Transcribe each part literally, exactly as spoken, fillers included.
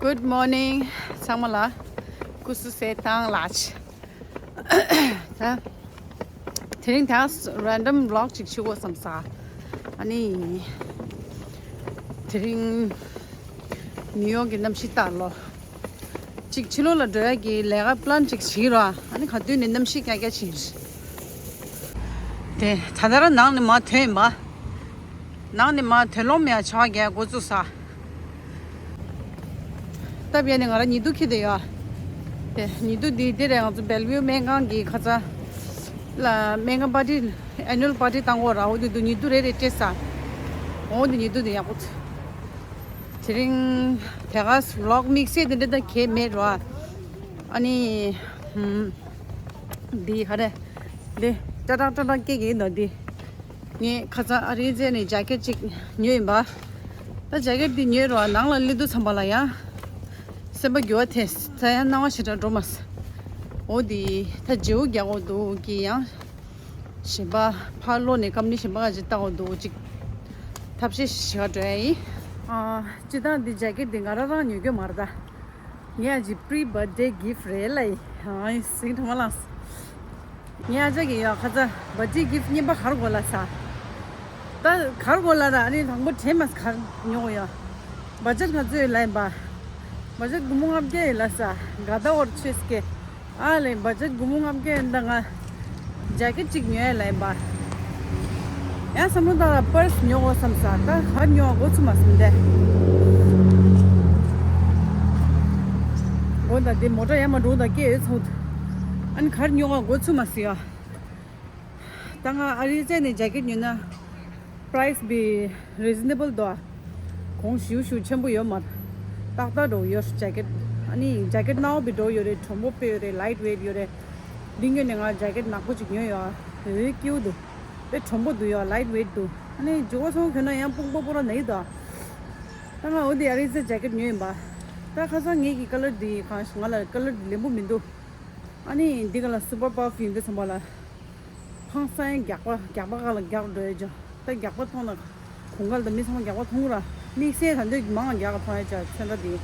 Good morning ཚང་མ་ལ། སྐུ་གཟུགས་གསལ་ཐང་ལགས། ད་དེ་རིང་ད་random vlog ཅིག་བྱེད་དགོས་བསམ་ས། ཨ་ནི་དེ་རིང་ནིའུ་ཡོག་གི་གནམ་གཤིས་ལྟ་ལོ། ཅིག་ཕྱི་ལོགས་ལ་འགྲོ་ཡ་གི་ལས་ཀ་plan ཅིག་བྱེད་རོགས། ཨ་ནི་ག་དུས་ནས་གནམ་གཤིས་ཀྱག་ཀྱག་བྱེད། དེ་ད་ལྟ་རང་ནང་ནས་མར་ཐོན་ཡིན་པ། ནང་ནས་མར་ཐོན་ལོང་མེད་ཡ་ཆ་བ་རྒྱག་འགོ་བཙུགས་ས། སྟབས་ཡག་ནས་ང་རང་ཉི་གདུགས་འཁྱེར་བསྡད་ཡོད། དེ་ཉི་གདུགས་འདི་དེ་རེད། ང་ཚོ་Bellevue སྨན་ཁང་གི་ཁ་ཚ་ལ་སྨན་ཁང་party annual party བཏང་གོ་ར། འོ་དེ་དུས་ཉི་གདུགས་རེ་རེ་སྤྲད་ས། འོ་དེ་ཉི་གདུགས་དེ་ཡག་པོ་ཚ། དེ་རིང་དེ་ག་vlog དམིགས་བསལ་དེ་འདྲ་ད་གས་མེད་རོ། ཨ་ནི་ཧུམ། འདི་ག་རེ། འདི་ཏྲ་ཏྲ་ཏྲ་ཏྲ་སྐད་ཀྱི་ནོ་འདི། ངས་ཁ་སང་ཨ་རི་རྩེ་ནས་jacket ཅིག་ཉོས་ཡིན་པ། ད་jacket འདི་ཉོས་རོགས་ནང་ལ་སླེབས་དུས་ཙམ་པ་ལ་ཡང་སེམས་པ་འགྱུར་བ་ཐེབས། ད་ཡང་སྣང་བ་ཞེ་དྲག་འགྲོ་མ་སོང་། འོ་འདི་ད་བརྗེ་པོ་རྒྱག་དགོས་འདུག་གི་ཡང་། གཞན་པ་ཕར་ལོག་ནས་company གཞན་པ་ག་ཅིག་བལྟ་དགོས་འདུག་ཅིག་ཐབས་ཤེས་ཞིག་བྱེད་ག་འགྲོ་ཡ་ཡིན། ཨ། སྤྱིར་བཏང་འདི་jacket འདི་ང་རང་རང་ཉོ་རྒྱུ་མ་རེད་ད། ངས་ཨ་ཅིག་pre birthday gift རེད་ལབ་ཡིན། ཨ་ཡིན་ཟིང་གྲ་མ་ལངས། ངས་ཨ་ཅག་གི་ཡ་ཁ་ཚ་birthday gift རྙིང་པ་ག་རེ་དགོས་ལབ་ས། ད་ག་རེ་དགོས་ལབ་ད། ཨ་ནི་དང་པོ་དྲན་མ་ག་རེ་ཉོ་དགོས་ཡ། budget ང་ཚོས་ལབ་ཡིན་པ། budget སྒོར་མོ་ལྔ་བརྒྱ་ཡིན་ལབ་ས། དགའ་ད་འོར་ཆོས་སྐད། ཨ་ལས་budget སྒོར་མོ་ལྔ་བརྒྱ་ཡིན་ད་ང་jacket ཅིག་ཉོ་ཡ་ལབ་ཡིན་པ། ཡང་བསམ་བློ་བཏང་ལ་purse ཉོ་དགོས་བསམ་ས། ད་ག་རེ་ཉོ་བ་འགོ་ཚུགས་མ་སོང་དེ། འོ་ད་དེ་མོ་ཊ་ཡར་མར་འགྲོ་ད་སྐད་ཡོད་ཚོད། ཨ་ནི་ག་རེ་ཉོ་བ་འགོ་ཚུགས་མ་སོང་ཡ། ད་ང་ཨ་རིའི་རྩེ་ནས་jacket ཉོས་ན་price be reasonable འདུག་ཨ། གོང་ཞེ་པོ་ཞེ་པོ་ཆེན་པོ་ཡོད་མ་རེད། ཏག་ཏག་འདྲ་པོ་ཡོད་རེད་jacket། ཨ་ནི་jacket སྣ་བ་བི་འདྲ་པོ་ཡོད་རེད། གྲུང་པོ་དཔེ་ཡོད་རེད། light weight ཡོད་རེད། འདི་ཉོས་ནས་ང་jacket ནག་པོ་ཅིག་ཉོས་ཡོད་ཨ། འོ་སྐྱིད་པོ་འདུག་དཔེ་གྲུང་པོ་འདུག་ཡ། light weight འདུག་ཨ་ནི་ལྗིད་པོ་ཚོང་གྱོན་ན་ཡང་སྤུངས་པོ་པོ་ར་ན་ཡི་འདུག་ད་ང་འོ་དེ་ཨ་རིའི་རྩེ་jacket ཉོས་ཡིན་པ། ད་ཁ་སང་ངེད་ཀྱི་color འདི་གང་ཞིག་ང་ལ་color འདི་ལེན་པོ་མི་འདུག་ཨ་ནི་འདི་ག་ལ་super perfume འདི་ཚང་མ་ལ། ཕང་སང་རྒྱག་པ་རྒྱག་པ་ག་ལ་རྒྱག་འགྲོ་ཡ་ཅོ། ད་རྒྱག་པ་མཐོང་ན་གོང་ག་ལ་ད་མི་ཚང་མ་རྒྱག་པ་མཐོང་ར། དམིགས་བསལ་ད་འདོད་མང་རྒྱག་མཐོང་ཡ་ཅོ་ཚོན་ཁྲ་འདི།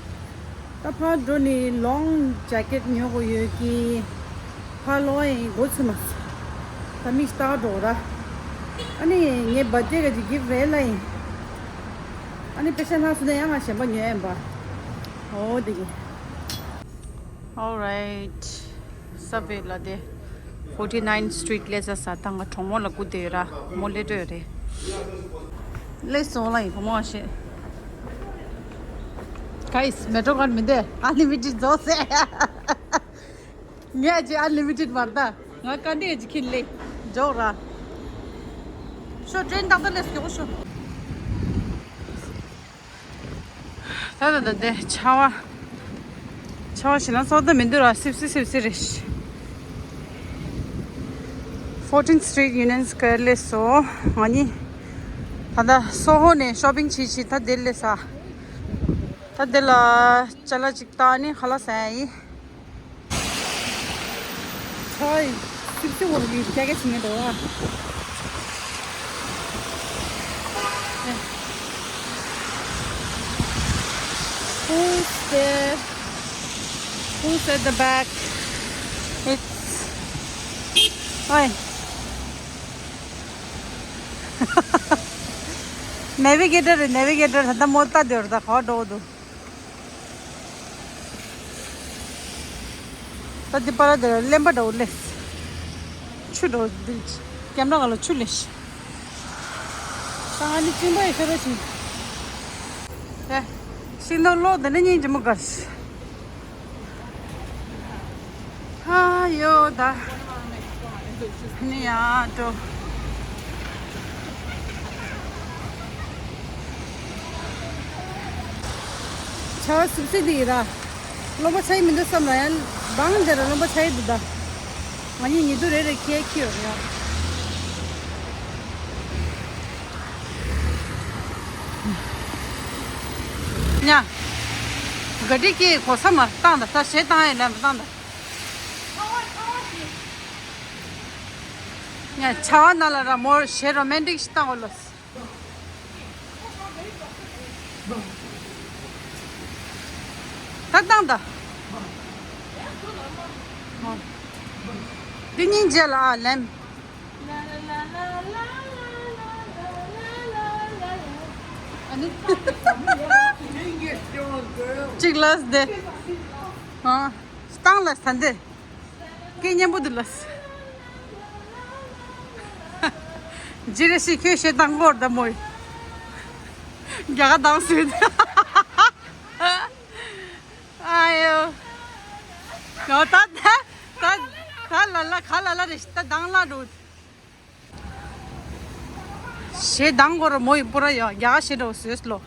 ད་ཕར་འགྲོ་ནི་long jacket ཉོ་དགོས་ཡོད་ཀི། ཕར་ལོག་ཡིན་འགོ་ཚུགས་མ་སོང་། ད་མིག་ལྟ་འགྲོ་ར། ཨ་ནི་ངའི་birthday ག་ཅིག་gift རེད་ལ་ཡིན། ཨ་ནི་པེ་ཤ་ལྷག་སོང་ན་ཡང་ང་གཞན་པ་ཉོ་ཡ་ཡིན་པ། འོ་དེ་གི། Alright. Subway ལ་དེ་forty-ninth Street སླེབས་ས། ད་ང་གྲོགས་མོ་ལ་སྒུག་བསྡད་ཡོད་ར། མོ་སླེབས་འགྲོ་ཡོད་རེད། སླེབས་སོང་ལ་ཡིན་བུ་མོ་ཨ་ཤེས། Guys metro card མི་འདུག unlimited རྫོགས་ཟེར། ངས་ཨ་ཅེ་unlimited མ་རེད་ད། ང་ཀ་འདི་ཨ་ཅེ་ཁྱེར་ལེ་འཇོག་ར། ཤོ་train ཏག་ཏག་སླེབས་སྐྱོ་ཤོ། ད་ད་ད་དེ་ཆར་པ། ཆར་པ་ཞེ་ན་ཚོགས་ད་མི་འདུག་ར། སིབ་སི་སིབ་སི་རེད། Fourteenth Street Union Square སླེབས་སོང་ང་གཉིས། ད་ད་སོ་ཧོ་ནས་shopping བྱེད་བྱེད་ད་དེ་སླེབས་ས། ད་དེ་ལ་ཅ་ལག་ཅིག་བཏང་ནས་ཁ་ལག་ཟ་ཡ་ཡིན། ཆོས། སིབ་སི་འོག་གི་སྐྱ་སྐྱ་བྱེད་མཁན་འདུག་ཨ། Who's there? Who's at the back? It's Oi. Navigator, navigator ད་མོ་ལྟ་དེ་རུ་ད་ག་འགྲོ་འདུག་ད་འདི་པར་དེར་གླེན་པ་འདྲ་བོ་སླེབས། ཆུ་འདྲ་བོ་འདི་camera སྒང་ལ་ཆུ་སླེབས་ཤག་ད་ང་འདི་གཅིན་པ་ཡི་ཤོར་བ་ཞིག་ད་ཤིང་སྡོང་ལོག་དེ་ནས་སྙིང་རྗེ་མོ་དགའ་ཤག་ཧ་ཡོ་ད། ནི་ཡ་འགྲོ། ཆར་པ་སིབ་སི་འདི་ཡིན་ར། རློན་པ་ཆགས་ཀྱི་མི་འདུག་བསམ་ལ་ཡང་། སྦང་དེ་ར་རློན་པ་ཆགས་ཀྱི་འདུག་ད། ང་གཉིས་ཉི་གདུགས་རེ་རེ་ཁྱེར་ཁྱེར་ཡོང་ཡ། ཉ། ག་ཌི་ཀྱི་གོ་ས་མར་བཏང་ད། ད་གཞས་བཏང་ཡ་ལས་མ་བཏང་ད། ཉ་ཆར་པ་ནང་ལ་ར་མོར་གཞས་romantic ཞིག་བཏང་གོ་ལོ། ད་བཏང་ད། འདི་སྙིང་རྗེ་ལ་ཨ་ལེམ། ཨ་ནི། གཅིག་ལས་དེ། ཨ། བཏང་ལས་ད་འདི། སྐད་སྙན་པོ་འདུག་ལ། ཇི་རེ་ཤི་ཁྱོད་ཞེ་སྡང་སྐོར་ད་མོ་ཡི། རྒྱ་གར་དང་སུད། ཨ་ཡོ། ཡོ་ད་ད་ད་ད་ལ་ལ་ག་ལ་ལ་རེ་ད་དང་ལ་འགྲོ། ཞེ་སྡང་སྐོར་མོ་ཡི་པུ་ར་ཡོ་རྒྱ་གར་ཞེ་འགྲོ་སུས་ལོ།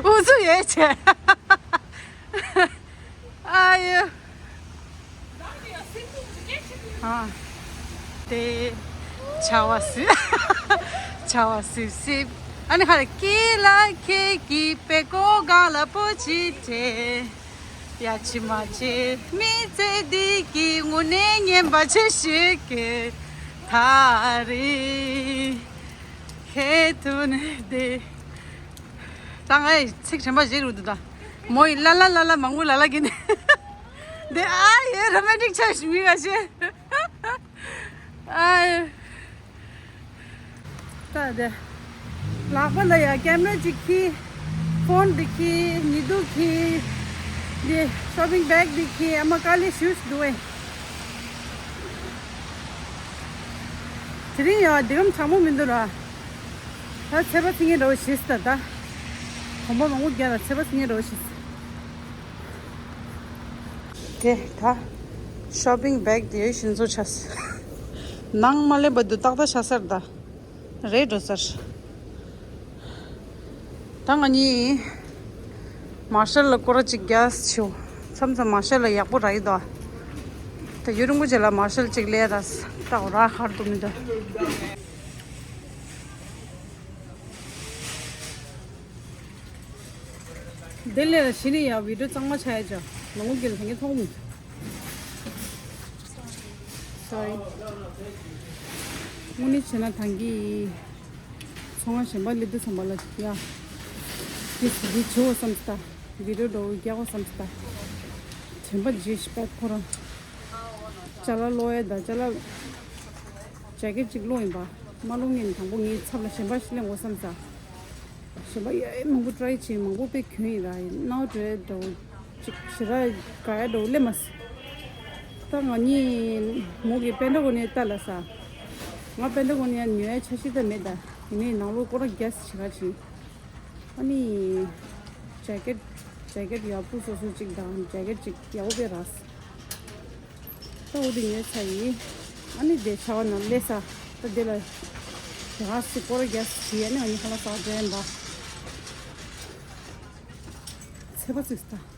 ཨུ་ཚུགས་ཡོད་ཆེ། ཨ་ཡོ། ཨ། དེ། ཆ་བ་སི། ཆ་བ་སི་སི། ཨ་ནི་ཧ་ལ་ཀི་ལ་ཁེ་ཀི་པེ་ཀོ་ག་ལ་པོ་ཅི་ཏེ། ཡ་ཆི་མ་ཆི་མི་ཚེ་འདི་གི་དངོས་གནས་ངན་པ་ཆེ་ཤོས་ཀྱི་ཐ་རི་ཁེ་ཐུ་ནི་དེ། ད་ང་ཡི་ཚིག་དྲན་པ་བརྗེད་འགྲོ་འདུག་ད། མོ་ཡི་ལ་ལ་ལ་ལ་མང་པོ་ལ་ལ་གི་ནི། འདི་ཨ་ཡེ་རོ་མན་ཊིག་ཆགས་ཤིག་མི་ག་ཤེས། ཨ་ཡེ། ད་དེ། ལག་པ་ལ་ཡ་ཀེམ་ར་ཅིག་ཁྱེར། ཕོན་འདི་ཁྱེར། ཉི་གདུགས་ཁྱེར། འདི་ཤོ་པིང་བེག་འདི་ཁྱེར། ཨ་མ་དཀའ་ལས་ཞེ་པོ་འདུག་ཨེ། དེ་རིང་ཡང་འདི་གམ་གྲང་མོ་མི་འདུག་ར། ད་ཚོད་པ་ཚིག་ངེ་འདྲ་བོ་ཞིག་ད་ད། གོམ་པ་མང་པོ་བརྒྱབ་ལ་ཚོད་པ་ཚིག་ངེ་འདྲ་བོ་ཞིག་དེ་ད། ཤོ་པིང་བེག་དེ་ཡོད་བཞིན་བཟོ་ཆས། ནང་མ་སླེབས་པ་དུ་ཏག་ཏག་ཆགས་ཚར་ད། རེད་འགྲོ་ཚར། ད་ང་གཉིས། མར་ཤལ་ལ་སྐོར་ར་གཅིག་རྒྱག་ཆོག་མཚམས་མཚམས་མར་ཤལ་ལ་ཡག་པོ་རག་གི་འདུག་ད་ཡུན་རིང་པོ་རྗེས་ལ་མར་ཤལ་གཅིག་སླེབས་ར། ད་ར་ཁར་དུ་མི་འདུག་དེ་ལས་ལ་གཞི་ནས་ཡང་བི་ཌིའོ་གཙང་མ་ཆགས་ཡ་ཅག་ལོ་ངོ་རྒྱུ་ལ་ལྷན་རྒྱས་མཐོང་མི་ཐུབ། སོ་རི། དངོས་གནས་བྱས་ན་ཐང་གི་ཚོང་ང་གཞན་པ་སླེབས་དུས་ཙམ་པ་ལ་ཡ། འདི་འདི་བྱེད་འོ་བསམ་སྟ། བི་ཌིའོ་འགྲོ་རྒྱག་འོ་བསམ་སྟ། དྲན་པ་བརྗེད་ཤི་པད་ཁོ་རང་། ཅ་ལག་ལོ་ཡ་ད་ཅ་ལག་ཇེ་ཀེ་ཊི་གཅིག་ལོ་ཡིན་པ། མ་ལོ་ངན་དང་པོ་ངའི་ཚབ་ལ་གཞན་པ་ཞིག་ལེན་འོ་བསམ་སྟ། གཞན་པ་ཡ་ཡ་མང་པོ་ཊ་རའི་བྱས་མང་པོ་དཔེ་གྱོན་ཡིན་ར་ཡིན་ནའོ་ཊ་རའི་འགྲོ་ཅིག་ཞེ་དྲག་དགའ་ཡ་འགྲོ་སླེབས་མ་སོང་། ད་ང་གཉིས་མོ་གི་པེན་ཊ་གོ་ནས་ལྟ་ལ་ས། ང་པེན་ཊ་གོ་ནས་ཉོ་ཡ་ཆ་ཤི་ད་མེད་ད། ཡིན་ནའི་ནང་ལོགས་སྐོར་ར་རྒྱག་ཆེ་ག་ཆེ། ཨ་ནི། ཇེ་ཀེ་ཊི། ཇེ་ཀེ་ཊི་ཡག་པོ་སོ་སོ་གཅིག་དང་ཇེ་ཀེ་ཊི་གཅིག་ཡག་པོ་དཔེ་རག་ད་འོ་དེ་ཉོས་ཚར་ཡིན། ཨ་ནི་དེ་ཆ་བ་ན་སླེབས་ས། ད་དེ་ལ་རྒྱ་སི་སྐོར་རྒྱ་སི་ཨ་ནི་ཨ་ནི་ཁ་ལག་ཟ་འདྲེན་པ། ཚེ་པ་ཚིགས་ད།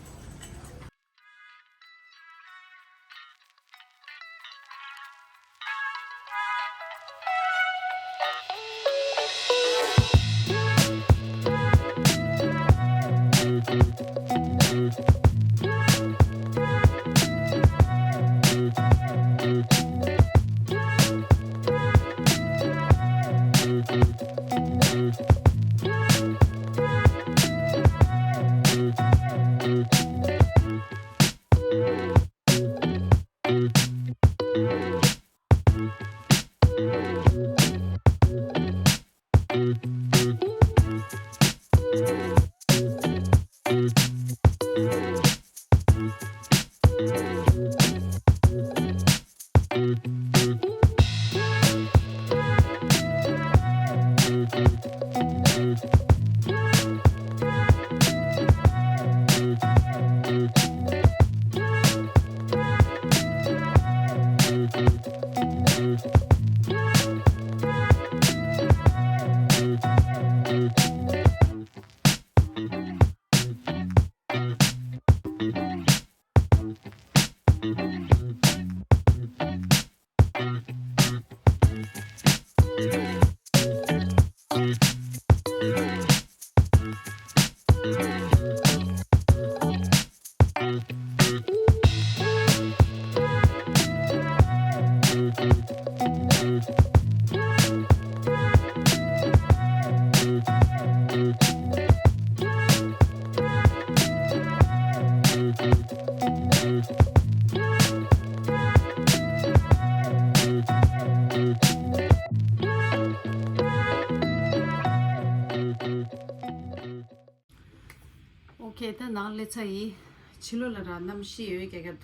ཁྱེད་ད་ནང་སླེབས་ཚར་ཡིན། ཕྱི་ལོགས་ལ་ར་གནམ་གཤིས་ཡོད་རྒྱག་རྒྱག་འདུག་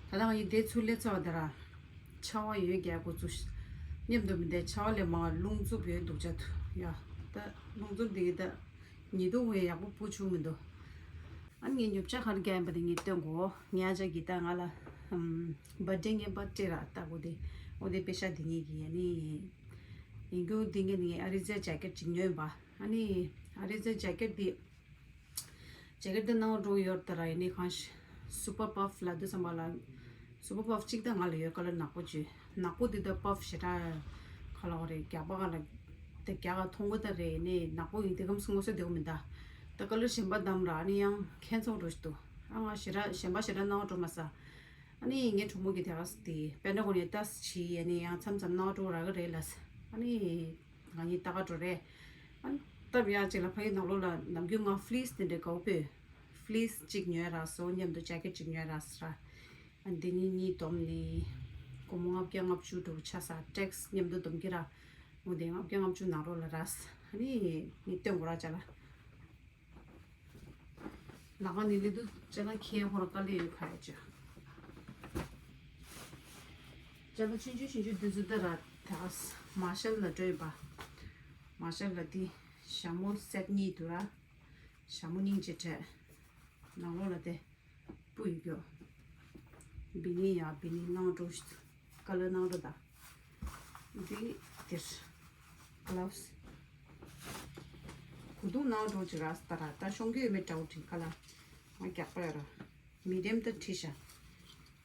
ད་ལྟ་ང་ཡི་དེ་ཚུར་སླེབས་ཚར་བ་དེ་ར། ཆར་པ་ཡོད་རྒྱག་འགོ་ཚུགས། མཉམ་དུ་མི་འདའི་ཆར་པ་ལས་མང་བ་རླུང་འཚུབ་ཡོད་འདུག་ཅག་འདུག་ཡ། ད་རླུང་འཚུབ་འདི་གི་ད་ཉི་གདུགས་བས་ཡག་པོ་སྤུ་བྱུང་མི་འདུག་ཨ་ནི་ངའི་ཉོ་ཆ་ག་རེ་རྒྱག་ཡིན་པ་དེ་ངས་སྟོན་གོ། ངའི་ཨ་ཅག་གིས་ད་ང་ལ་ཨམ་བར་ཐི་ཌེ་ངའི་བར་ཐི་ཌེ་ར་ལྟ་གོ་དེ། འོ་དེ་པེ་ཤ་དེ་ངེད་ཀྱི་ཡ་ནི། ཡིན་རྒྱུ་འདི་ངས་ནི་ཨ་རི་ཛའི་ཇེ་ཀེཊ་ཅིག་ཉོས་ཡིན་པ། ཨ་ནི་ཨ་རི་ཛའི་ཇེ་ཀེཊ་འདི། ཇེ་ཀེཊ་འདི་ནང་འགྲོ་ཡོད་ད་ར། ཡིན་ནི་གང་ཞིག་སུ་པར་པབ་ལབ་དུས་ཙམ་པ་ལ། སུ་པར་པབ་གཅིག་ད་ང་ལ་ཡོད། ཀ་ལར་ནག་པོ་བྱོས། ནག་པོ་འདི་ད་པབ་ཞེ་དྲག་ག་ལ་འོ་རེད། རྒྱག་པ་ག་ལ་དེ་རྒྱག་ག་མཐོང་གི་ད་རེད། ཡིན་ནི་ནག་པོ་ཡིན་དེ་གམ་སྔོ་སེ་དེ་གོ་མིན་ད། ད་ཀ་ལར་གཞན་པ་བདམས་ར། ཨ་ནི་ཡང་ཁྱད་མཚར་འགྲོ་ཞིག་འདུག་ཨ་ང་ཞེ་དྲག་གཞན་པ་ཞེ་དྲག་ནང་འགྲོ་མ་ས། ཨ་ནི་ངའི་གྲོགས་མོ་གིས་དེ་ག་ས་དེ་པེན་ཊ་གོན་ནས་ལྟ་ས་བྱས། ཨ་ནི་ཡང་མཚམས་མཚམས་ནང་འགྲོ་རག་གི་རེད་ལབ་ས། ཨ་ནི་ང་གཉིས་ལྟ་ག་འགྲོ་རེད། ཨ་ནི་སྟབས་ཡག་ཅིག་ལ་ཕ་གི་ནང་ལོགས་ལ་ནམ་རྒྱུན་ང་ཕི་ལིས་དེ་འདྲའི་དགའ་པོ་ཕི་ལིས་གཅིག་ཉོས་རག་སོང་། མཉམ་དུ་ཇེ་ཀེཊ་གཅིག་ཉོས་རག་ས་ར། ཨ་ནི་དེ་གཉིས་གཉིས་བསྡོམས་ནི་སྒོར་མོ་ལྔ་བརྒྱ་ལྔ་བཅུ་འགྲོ་ཆ་ས། ཊེག་སི་མཉམ་དུ་བསྡོམས་ཀྱི་ར། འོ་དེ་ལྔ་བརྒྱ་ལྔ་བཅུ་ནང་ལོགས་ལ་རག་ས། ཨ་ནི་ངས་སྟོན་གོ་ར་ཅག་ལ། ལག་ནི་ལི་དུ་ཅ་ན་ཁྱེད་ཧོར་ཀ་ལི་ཡོད་ཁ་ཡ་ཅ། ཅ་ན་ཆུང་ཆུང་ཆུང་ཆུང་དུ་ཟུ་ད་ར་ཐ་མ་ཤལ་ལ་འགྲོ་ཡོད་པ། མ་ཤལ་ལ་དེ་ཞྭ་མོ་སེ་ཊི་གཉིས་འདུག་ར། ཞྭ་མོ་སྙིང་རྗེ་བྲལ། ནང་ལོགས་ལ་དེ། སྤུ་ཡི་གྱོ། བི་ནི་ཡ་བི་ནི་ནང་འགྲོ་ཞིག་ཀ་ལར་ནང་འགྲོ་ད། འདི་དེར། གླའུ་སི། གོས་ཐུང་ནང་འགྲོ་ཅིག་ར་སྟ་ར་ད་ཤོང་གི་ཡོད་མེད་འདྲ་བོ་དྲིས་ཀ་ལ། ང་རྒྱག་པ་ཡོད་ར། མི་ཌི་ཡམ་ད་ཁྲི་ཤ།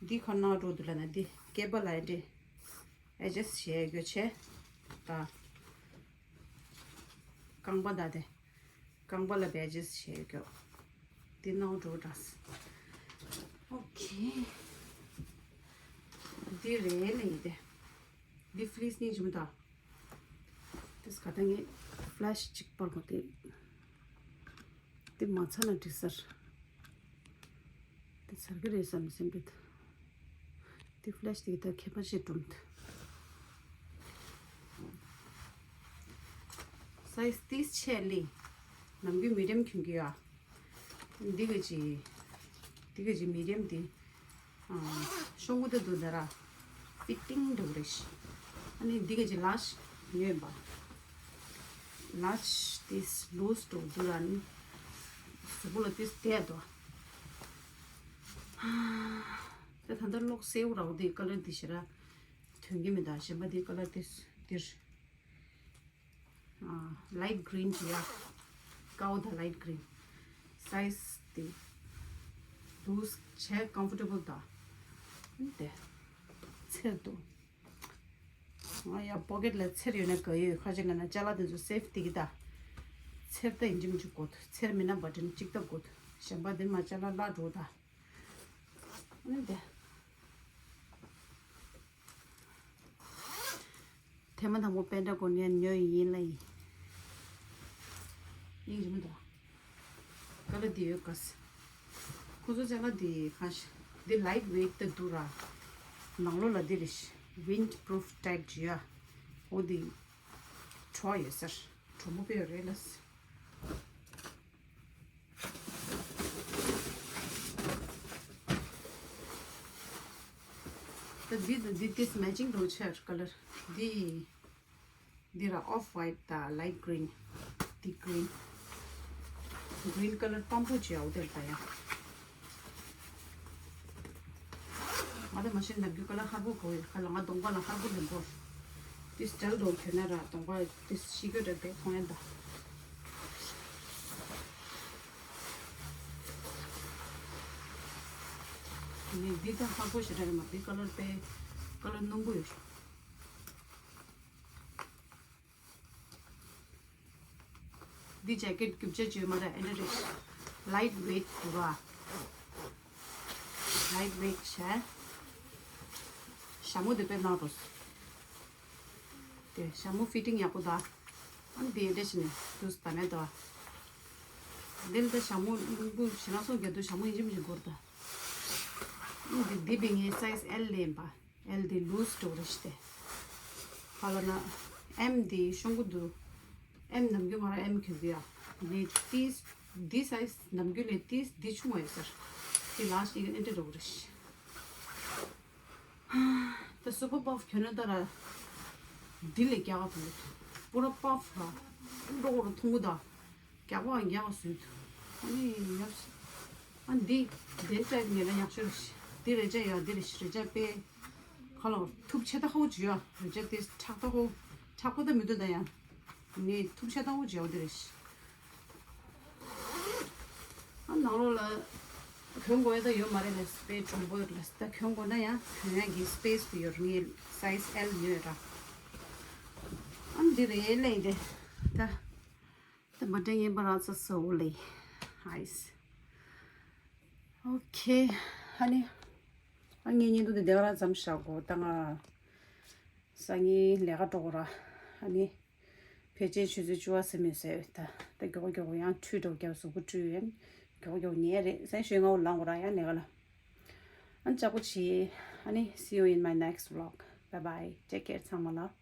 འདི་ཁར་ནང་འགྲོ་འདུག་ལ་ན་འདི་སྐེད་པ་ལ་ཡ་འདྲེ། ཨེ་ཇེ་སི་ཊི་བྱས་གྱོ་ཆེ། ད། རྐང་པ་ད་དེ། རྐང་པ་ལ་བེ་ཇེ་སི་བྱས་ཡོད་ཀྱོག་འདི་ནང་འགྲོ་དྲགས། ཨོ་ཁེ། འདི་རེད་ལེ་ཡིན་ཏེ། འདི་ཕི་ལིས་གཉིས་བྱུང་ད། དེས་ག་ད་ངས་ཕི་ལེ་ཤི་གཅིག་པར་གོ་དེ། འདི་མ་ཚར་ན་འགྲིག་ས་རེད། འདི་ཚར་གི་རེད་བསམ་སེམས་འདུག་དེ་ཕི་ལེ་ཤི་དེ་གི་ད་ཁྱད་པར་ཆེ་གྲུམ་དུ། སའི་ཛི་ཏིས་ཆེ་ལི། ནམ་རྒྱུན་མི་ཌི་ཡམ་གྱོན་གྱི་ཡོད། འདི་ག་ཅི། འདི་ག་ཅི་མི་ཌི་ཡམ་དེ། ཤོང་གུ་ད་དུ་ད་ར། ཕི་ཊིང་འདུག་རེད་ཤི། ཨ་ནི་འདི་ག་ཅི་ལཱར་ཇི་ཡོད་པ། ལཱར་ཇི་དེས་ལུས་འདུག་དུ་ར་ནི། གཟུགས་པོ་ལ་དེས་བསྡད་དོ། ད་ད་ལྟ་གློག་སེའུ་ར་བོ་དེ་ཀ་ལར་དེ་ཞེ་དྲག་ཐོན་གྱི་མི་འདུག་གཞན་པ་དེ་ཀ་ལར་དེ་དེར། ལའིཊ་གི་རིན་བྱས་ཡ། ཀའོ་དང་ལའིཊ་གི་རིན། སའི་ཛི་དེ། ལུས་བྱས་ཀམ་ཕོར་ཊེ་བལ་དང་། དེ། ཚེར་འདུག་ང་ཡ་པོ་ཀེཊ་ལ་ཚེར་ཡོད་ན་དགའ་ཡོད། ཁ་ཅིག་ལ་ན་ཅ་ལག་དེ་ཚོ་སེབ་དེ་གི་ད། ཚེར་ད་ཡིན་གཅིག་མིན་གཅིག་དགོས། ཚེར་མིན་ན་བ་ཊན་གཅིག་ད་དགོས། གཞན་པ་དེ་མ་ཅ་ལག་བརླག་འགྲོ་ད། ཨ་ནི་དེ། ཐེངས་མ་དང་པོ་པེན་ཊ་གོན་ཡ་ཉོས་ཡིན་ལ་ཡིན། ཡིན་རི་མི་འདུག་ཀ་ལར་འདི་ཡོད་ག་ས། ཁོ་ཚོ་ཅ་ལག་འདི་གང་ཤེས། འདི་ལའིཊ་ཝེཊ་ད་འདུག་ར། ནང་ལོགས་ལ་འདི་རེད་ཤི། ཝིན་ཌི་པུ་རུཕ་ཊའིབ་ཅིག་ཡོད། འོ་འདི། བྲོ་ཡོད་ཟེར། བྲོ་མོ་དཔེ་ཡོད་རེད་ལ། ད་འདི་དང་འདི་ཏིས་མེ་ཅིང་འགྲོ་ཆེར་ཀ་ལར། འདི། འདི་ར་ཨོཕ་ཝའིཊ་དང་ལའིཊ་གི་རིན། འདི་གི་རིན། གི་རིན་ཀ་ལར་དམ་པོ་བྱས་འོ་དེར་ད་ཡ། ང་ད་མ་ཤེས་ནམ་རྒྱུན་ཀ་ལར་ཧར་པོ་གོ་ཡོད་ཁ་ལ། ང་གདོང་པ་ལ་ཧར་པོ་ལེན་པོ། ཏིས་ཇལ་འགྲོ་གྱོན་ན་ར་གདོང་པ་ཏིས་ཤི་གོ་འདྲ་བས་མཐོང་ཡ་ད། ནི་འདི་ད་ཧར་པོ་ཞེ་དྲག་རེད་མ། འདི་ཀ་ལར་དཔེ་ཀ་ལར་སྣུམ་པོ་ཡོད། འདི་ཇེ་ཀེཊ་རྒྱུ་ཆ་བཅོས་མ་རེད། ཨེ་འདྲ་རེད། ལའིཊ་ཝེཊ་འདུག་ག་ལའིཊ་ཝེཊ་བྱས། ཞྭ་མོ་འདི་དཔེ་ནག་འགྲོ། དེ་ཞྭ་མོ་ཕི་ཊིང་ཡག་པོ་ད། ཨ་ནི་དེ་འདྲ་བྱས་ནས་དུས་ད་མེད་དོ། འདི་ལ་ད་ཞྭ་མོ་རླུང་བུ་ཞེ་དྲག་སོང་རྒྱ་དུ་ཞྭ་མོ་ཡིན་གཅིག་མིན་གཅིག་དགོས་རེད་ད། ཨ་ནི་འདི་འདི་བི་ངའི་སའི་ཛི་ཨེལ་ལེན་པ། ཨེལ་འདི་ལུས་འགྲོ་རེད་ཤི་སྟེ། ཧ་ལ་ན་ཨེམ་འདི་ཤོང་གུ་འདུག་ཨེམ་ནམ་རྒྱུན་ང་རང་ཨེམ་གྱོན་གི་ཡ། ནི་ཏིས་ འདི་སའི་ཛི་ནམ་རྒྱུན་ལས་ཏིས་འདི་ཆུང་བ་ཡོད་ཟེར། འདི་ལ་ཞིག་ཨེ་འདྲ་འགྲོ་གི་རེད། ད་སུ་པར་པབ་གྱོན་ན་ད་ར་འདི་ལས་རྒྱགས་ག་འདུག་པུ་ར་པབ་ར་འགྲོ་གོ་ར་ཐུང་གུ་ད་རྒྱགས་པ་རྒྱགས་ག་བཟོས་འདུག་ཨ་ནི་ཡབ་ཨ་འདི་འདི་ཊའིབ་ངེས་ལ་ཡག་ཤོས་རེད། འདི་རེ་ཅག་ཡ་འདི་རེ་རེ་ཅག་པས་ཁ་ལོ་ཐུབ་ཆེ་ད་ཧོ་ཇི་ཡ་རེ་ཅག་དེ་ཁྲག་ད་ཧོ་ཁྲག་པོ་ད་མི་འདུག་ད་ཡ་ནི་ཐུབ་ཆེ་ད་ཧོ་ཇི་ཡ་འདི་རེ། ཨ་ནང་ལོགས་ལ་གྱོན་དགོས་ཡ་ད་ཡོད་མ་རེད་ལ། སྤེ་གྲུང་པོ་ཡོད་ལ། ད་གྱོན་དགོས་ན་ཡང་གྱོན་ཡ་གི་སྤེ་སི་དེ་ཡོད་རེད། ངའི་སའི་ཛི་ཨེལ་ཡོད་ར། ཨ་འདི་རེད་ལེ་འདི། ད་ད་མ་དྲན་ཡིན་པ་ར་ཚ་སོ་ལེ། ཧའི་སི། ཨོ་ཁེ། ཧ་ནི་ཨ་ངའི་བརྙན་ཐུང་འདི་འདི་ག་རང་མཚམས་བཞག་གོ་ད་ང་སང་ཉིན་ལས་ཀ་འགྲོ་གོ་ར། ཨ་ནི་ཕལ་ཆེར་ཆུ་ཚོད་བཅུ་པ་ཟིན་མེད་ཟེར། ད་ད་མགྱོགས་མགྱོགས་ཡང་ཁྲུས་འགྲོ་རྒྱབ་གཟུགས་པོ་བཀྲུས་ཡོད། མགྱོགས་མགྱོགས་ཉལ་རེད། སང་ཞོགས་སྔ་པོ་ལངས་དགོས་ར་ཡང་ལས་ཀ་ལ། ཨ་ནི་ལྕགས་པོ་བྱེད། ཨ་ནི་see you in my next vlog. Bye bye. Take care ཚང་མ་ལ།